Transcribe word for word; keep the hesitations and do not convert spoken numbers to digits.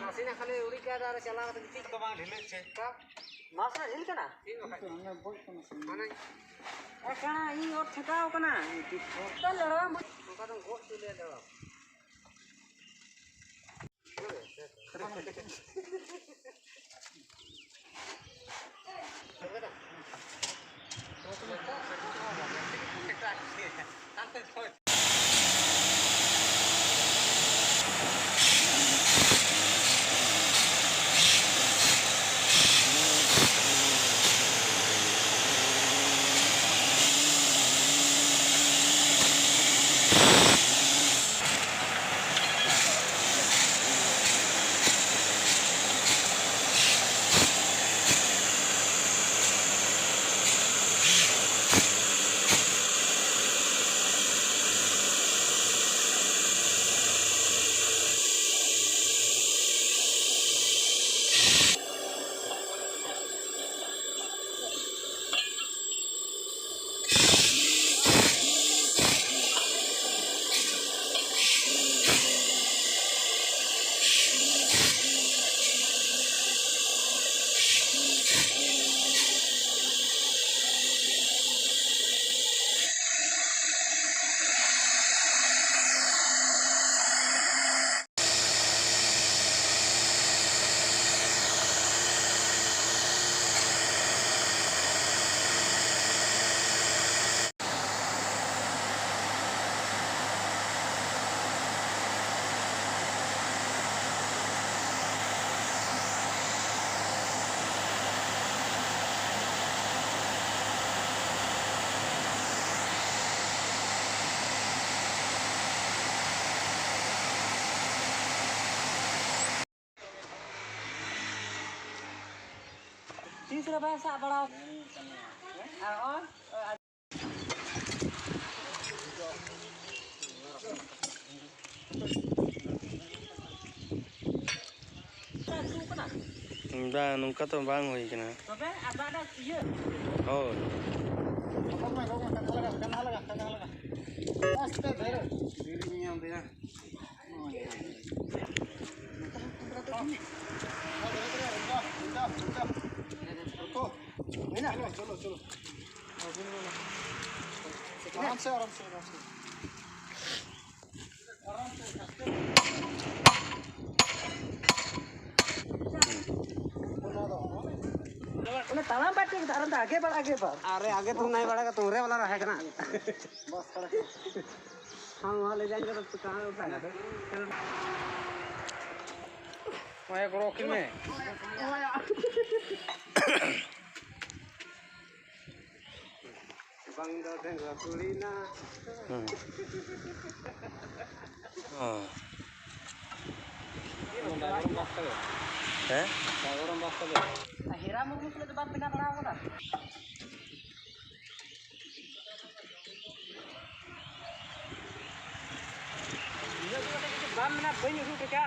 ᱱᱟᱥᱮᱱᱟᱜ ᱠᱷᱟᱹᱞᱤ ᱩᱰᱩᱠ ᱠᱟᱜ ᱟᱨ ᱪᱟᱞᱟᱣ ᱠᱟᱛᱮ ᱜᱤᱛᱤᱡ᱾ ᱫᱚ ᱵᱟᱝ ᱰᱷᱤᱞᱟᱹᱜ ᱪᱮ? ᱢᱟᱥ ᱨᱮ ᱰᱷᱤᱞ ᱠᱟᱱᱟ? ᱪᱮᱫ ᱵᱟᱠᱷᱟᱡ? ᱚᱱᱮ ᱵᱚᱡ ᱠᱟᱱᱟ ᱥᱮ? ᱢᱟᱱᱮ ᱮ ᱠᱟᱱᱟ, ᱤᱧ ᱚᱛ ᱴᱷᱮᱠᱟᱣ ᱠᱟᱱᱟ᱾ ᱛᱟᱦᱞᱮ ᱞᱟᱲᱟᱣ ᱵᱚᱡ-, ᱚᱱᱠᱟ ᱫᱚ ᱜᱚᱡ ᱦᱚᱪᱚ ᱞᱮᱭᱟ ᱞᱟᱲᱟᱣ᱾ ᱛᱤᱥ ᱨᱮ ᱵᱟᱭ ᱥᱟᱵ ᱵᱟᱲᱟ ᱟᱨ ᱱᱚᱜᱼᱚᱭ ᱵᱟᱝ, ᱱᱚᱝᱠᱟ ᱛᱚ ᱵᱟᱝ ᱦᱩᱭ ᱠᱟᱱᱟ᱾ ᱛᱚᱵᱮ ᱟᱨ ᱫᱟᱜ ᱫᱟᱜ ᱤᱭᱟᱹ᱾ ᱦᱳᱭ᱾ ᱦᱚᱯᱚᱱ ᱢᱟᱭ, ᱦᱚᱯᱚᱱ ᱢᱟᱭ, ᱠᱟᱱᱦᱟ ᱞᱟᱜᱟ, ᱠᱟᱱᱦᱟ ᱞᱟᱜᱟ, ᱠᱟᱱᱦᱟ ᱞᱟᱜᱟ᱾ ᱟᱥᱛᱮ ᱫᱷᱤᱨᱮ᱾ ᱫᱷᱤᱨᱮ ᱧᱟᱢ ᱫᱮᱭᱟ᱾ ᱨᱩᱠᱳ᱾ ᱦᱩᱭᱱᱟ? ᱪᱚᱞᱚ, ᱪᱚᱞᱚ, ᱪᱚᱞᱚ᱾ ᱟᱨᱟᱢ ᱥᱮ, ᱟᱨᱟᱢ ᱥᱮ, ᱟᱨᱟᱢ ᱥᱮ᱾ ᱚᱱᱟ ᱛᱟᱲᱟᱢ ᱵᱟᱭ ᱴᱷᱤᱠ ᱫᱟ, ᱟᱨ ᱚᱱᱛᱮ ᱟᱜᱮ ᱵᱟᱲ, ᱟᱜᱮ ᱵᱟᱲ᱾ ᱟᱨᱮ ᱟᱜᱮ ᱛᱩᱢ ᱱᱟᱭ ᱵᱟᱲᱟ ᱠᱟ ᱛᱩᱢᱨᱮ ᱵᱟᱞᱟ ᱨᱟᱦᱮ ᱠᱟᱱᱟ᱾ ᱵᱟᱥ ᱠᱷᱟᱲᱟ᱾ ᱦᱟᱢ ᱣᱟᱦᱟᱸ ᱞᱮ ᱡᱟᱭᱮᱸᱜᱮ ᱛᱚ ᱠᱟᱦᱟᱸ ᱩᱴᱷᱟᱭᱮᱜᱟ? ᱢᱟᱭᱟ ᱠᱚᱨᱚ ᱠᱤᱱ ᱢᱮ᱾ ᱵᱟᱝ ᱫᱚ ᱰᱟᱺᱜᱩᱣᱟᱹ ᱠᱩᱲᱤ ᱱᱟ᱾ ᱦᱩᱸ᱾ ᱚ᱾ ᱦᱮᱸ? ᱦᱮᱨᱟ ᱢᱩᱨᱢᱩ ᱥᱟᱞᱟᱜ ᱫᱚ ᱵᱟᱢ ᱵᱮᱱᱟᱣ ᱵᱟᱲᱟ ᱟᱠᱟᱫᱟ? ᱤᱧᱟᱹᱜ ᱫᱚ ᱠᱟᱹᱴᱤᱡ ᱠᱤᱪᱷᱩ ᱵᱟᱢ ᱢᱮᱱᱟ, ᱵᱟᱹᱧ ᱩᱫᱩᱜ ᱦᱚᱴᱚ ᱠᱟᱜᱼᱟ᱾